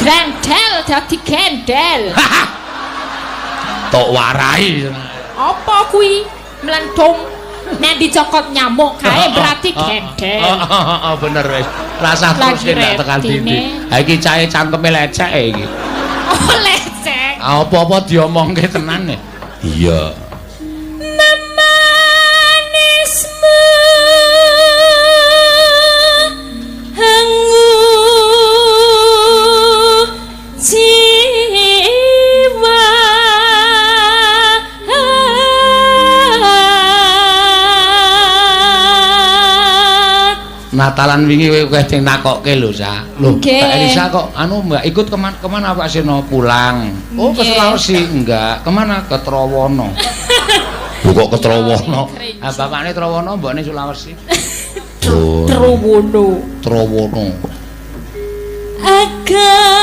Grendel dadi gendel. Tok warai. Apa kuwi? Mlentung. Nek dicokot nyamuk kae berarti gendel. Heeh, bener wis. Rasah terus Lagi ndak tekan reptine. dindi. Ha iki cahe cangkeme lecek iki. Oh, lecek. Apa-apa diomongke tenan e. Iya. Memanismu hangu jiwa. Natalan wingi kowe akeh sing nakokke lho, Sa. Lho, Nggih. Mbak Elisa kok anu Mbak ikut kemana, kemana Pak Seno pulang? Oh, ke Nggih. Sulawesi. Enggak. Kemana? Ke Trowono. Lho kok ke Trowono? Ah, bapakne Trowono, mbokne Sulawesi. Oh, Trowono. Trowono. Agar